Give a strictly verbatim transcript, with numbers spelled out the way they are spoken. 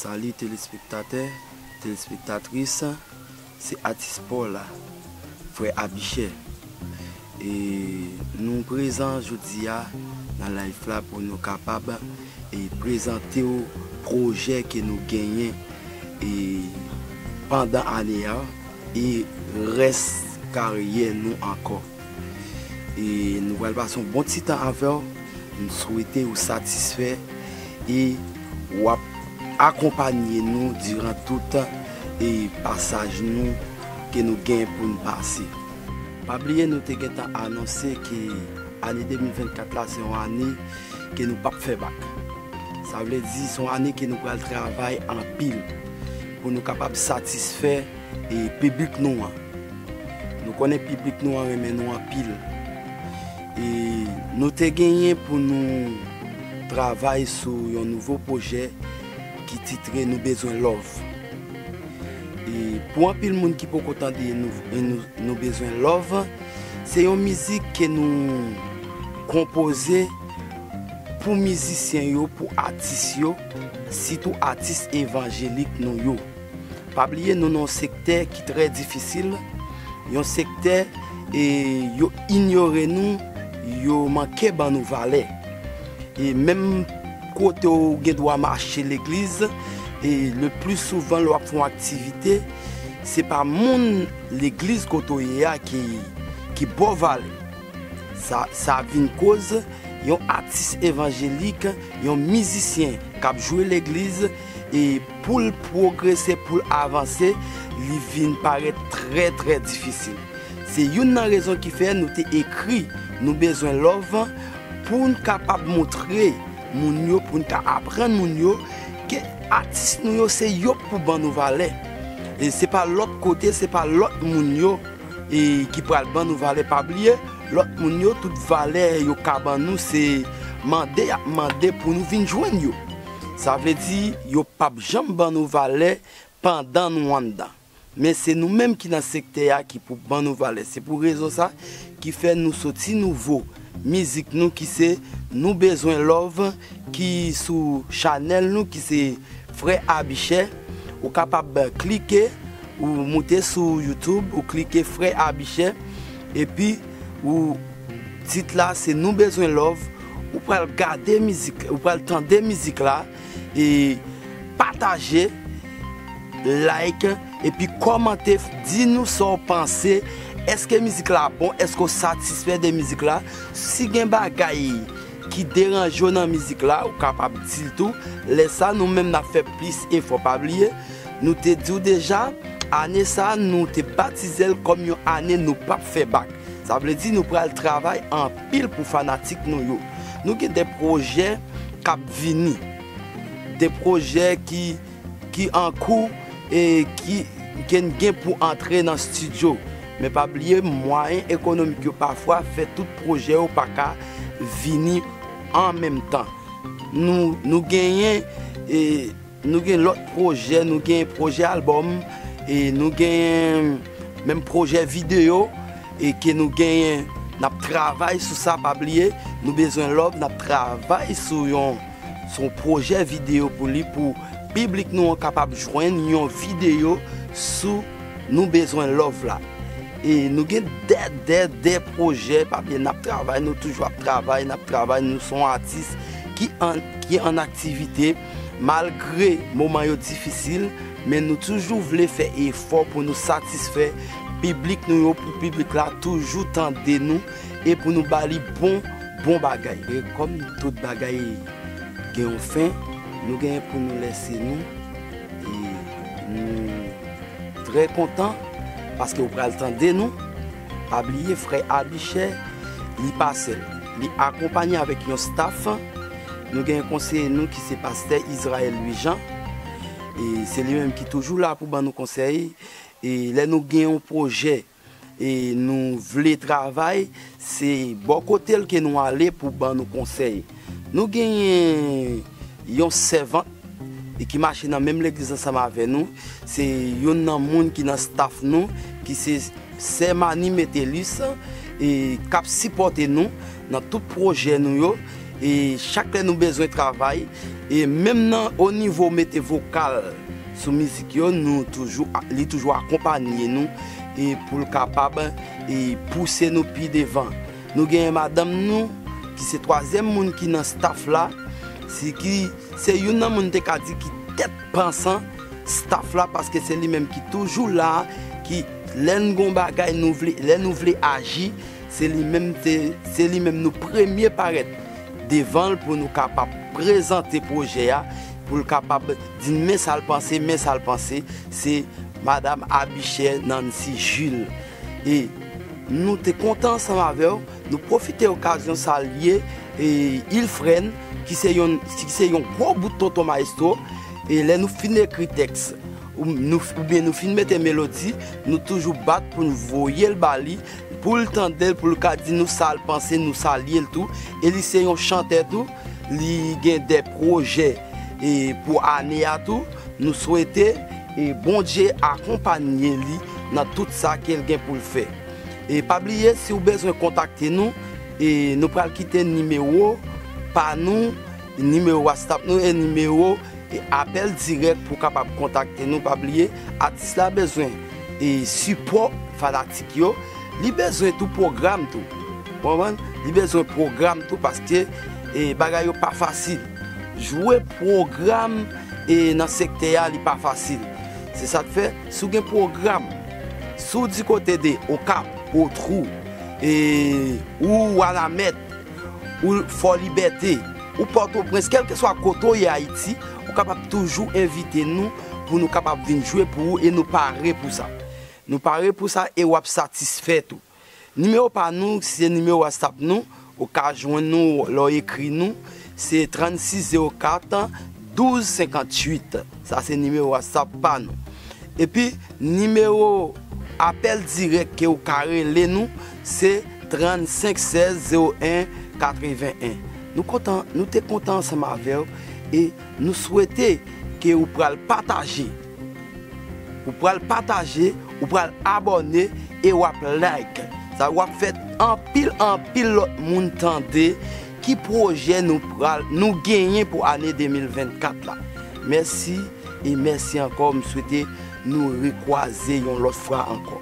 Salut téléspectateurs, téléspectatrices, c'est Atis Paul, frè Abichè. E nou prezan jodi a nan live la pou nou kapab e prezante w pwojè ke nou genyen e pandan ane a e rès karyè nou ankò. E nou pral pase yon bon ti tan avè w. M swete ou satisfè e w ap akonpanye nou diran tout e pasaj nou ke nou gen pou n pase. Pa bliye nou te gentan anonse ke ane de mil vennkat la se yon ane ke nou p ap fè bak. Sa vle di se yon ane ke nou pral travay anpil pou nou kapab satisfè e piblik nou an. Nou konnen piblik nou an renmen nou anpil. E nou te genyen pou nou travay sou yon nouvo pwojè ki titre Nou Bezwen Love. E pou anpil moun ki poko tande nou, nou, nou Bezwen Love, se yon mizik ke nou konpoze pou mizisyen yo, pou atis yo, sitou atis evanjelik nou yo. Pa bliye nou nan yon sektè ki trè difisil, yon sektè e yo inyore nou, yo manke ban nou valè. E menm kote w gen dwa mache legliz, e le pli souvan lè w ap fè yon aktivite, se pa moun legliz kote w ye a ki, ki ba w valè. Sa, sa vin koz yon atis evanjelik, yon mizisyen k ap jwe legliz, e pou l pwogrese, pou l avanse, li vin parèt trè, trè difisil. Se youn nan rezon ki fè nou te ekri Nou Bezwen Love pou n kapab montre moun yo, pou n ka aprann moun yo ke atis nou yo se yo k pou ban nou valè. E se pa lòt kote, se pa lòt moun yo e ki pral ban nou valè. Pa bliye, lòt moun yo, tout valè yo ka ban nou, se mande y ap mande pou nou vin jwenn yo. Sa vle di, yo p ap janm ban nou valè pandan nou anndan. Men se nou menm ki nan sektè a ki pou ban nou valè. Se pou rezon sa ki fè nou soti nouvo mizik nou ki se Nou Bezwen Love, ki sou chanèl nou ki se Frè Abichè. Ou kapab klike, ou moute sou YouTube, ou klike Frè Abichè, epi ou tit la se Nou Bezwen Love. Ou pral gade mizik, ou pral tande mizik la, e pataje, like, epi kòmante, di nou sa w panse. Èske mizik la bon? Èske w satisfè de mizik la? Si gen bagay ki deranje w nan mizik la, ou kapab di l tou. Lè sa, nou menm n ap fè plis efò. Pa bliye, nou te di w deja, ane sa, nou te batize l kòm yon ane nou p ap fè bak. Sa vle di nou pral travay anpil pou fanatik nou yo. Nou gen de pwojè k ap vini. De pwojè ki, ki an kou e ki, ke n gen pou antre nan estidyo. Men pa bliye, mwayen ekonomik yo pafwa fè tout pwojè yo pa ka vini an menm tan. Nou, nou genyen, e, nou gen lòt pwojè, nou gen pwojè albòm, e nou gen menm pwojè videyo, e ke nou genyen, n ap travay sou sa, pa bliye, Nou Bezwen Love, n ap travay sou yon, sou yon pwojè videyo pou li, pou piblik nou an kapab jwenn yon videyo sou Nou Bezwen Love la. E nou gen de, de, de pwojè, pa bliye, n ap travay, nou toujou ap travay, n ap travay, nou se yon atis ki an, ki an aktivite, malgre moman yo difisil, men nou toujou vle fè efò pou nou satisfè piblik nou yo, pou piblik la toujou tande nou e pou nou ba li bon, bon bagay. E kòm tout bagay gen yon fen, nou genyen pou nou lèse nou, e nou trè kontan paske w pral tande nou. Pa bliye, frè Abichè, li pa sèl. Li akonpanye avèk yon staff. Nou gen konseye nou ki se pastè Israël Louis Jean. E se li menm ki toujou la pou ban nou konsèy. E lè nou gen yon pwojè e nou vle travay, se bò kote l ke nou ale pou ban nou konsèy. Nou genyen yon sèvant e ki mache nan menm legliz ansanm avè nou. Se youn nan moun ki nan staff nou, ki se sè Mani Metellus, e k ap sipòte nou nan tout pwojè nou yo. E chak lè nou bezwen travay, e menm nan o nivo mete vokal sou mizik yo, nou toujou, li toujou akonpanye nou, e pou l kapab, e pouse nou pi devan. Nou genyen madanm nou, ki se twazyèm moun ki nan staff la, se ki, se youn nan moun te ka di ki tèt pansan staff la, paske se li menm ki toujou la, ki lè n gon bagay nou vle, lè nou vle aji, se li menm te, se li menm nou premye parèt devan l pou nou kapab prezante pwojè a, pou l kapab di n men sa l panse, men sa l panse, se Madam Abichè Nancy Jules. E nou te kontan ansanm avè w, nou pwofite okazyon salye, e, Ilfrèn, ki se yon, ki se yon gwo bout tonton mayestwo, e lè nou fin ekri tèks, ou, nou, oubyen nou fin mete melodi, nou toujou bat pou n voye l ba li, pou l tande l, pou l ka di nou sa l panse, nou salye l tou. E li se yon chantè tou, li gen de pwojè, e, pou ane a tou. Nou swete, e, Bondye akonpanye li nan tout sa ke l gen pou l fè. E pa bliye, si w bezwen kontakte nou, e nou pral kite nimewo pa nou, nimewo WhatsApp nou e nimewo, e apèl dirèk pou w kapab kontakte nou. Pa bliye, atis la bezwen, e, sipò fanatik yo, li bezwen tou pwogram tou. Ou konprann? Li bezwen pwogram tou paske, e, bagay yo pa fasil. Jwe pwogram, e, nan sektè a, li pa fasil. Se sa k fè, si w gen pwogram, si w di kote de Okap, Otwou, e, ou Wanament, ou Fò Libète, ou Pòtoprens, kèlkeswa kote w ye Ayiti, ou kapab toujou envite nou pou nou kapab vin jwe pou ou e nou pare pou sa. Nou pare pou sa e w ap satisfè tou. Nimewo pa nou, se nimewo WhatsApp nou, ou ka jwenn nou lè w ekri nou, se trannsis zewo kat, douz senkantuit. Sa se nimewo WhatsApp pa nou. Epi, nimewo apèl dirèk ke ou ka rele nou, se trannsenk sèz zewo en katreven en. Nou kontan, nou te kontan ansanm avè w e nou swete ke ou pral pataje. Ou pral pataje, ou pral abòne e w ap like. Sa w ap fè anpil, anpil lòt moun tande ki pwojè nou pral, nou genyen pou ane de mil vennkat la. Mèsi e mèsi ankò. M swete nou rekwaze yon lòt fwa ankò.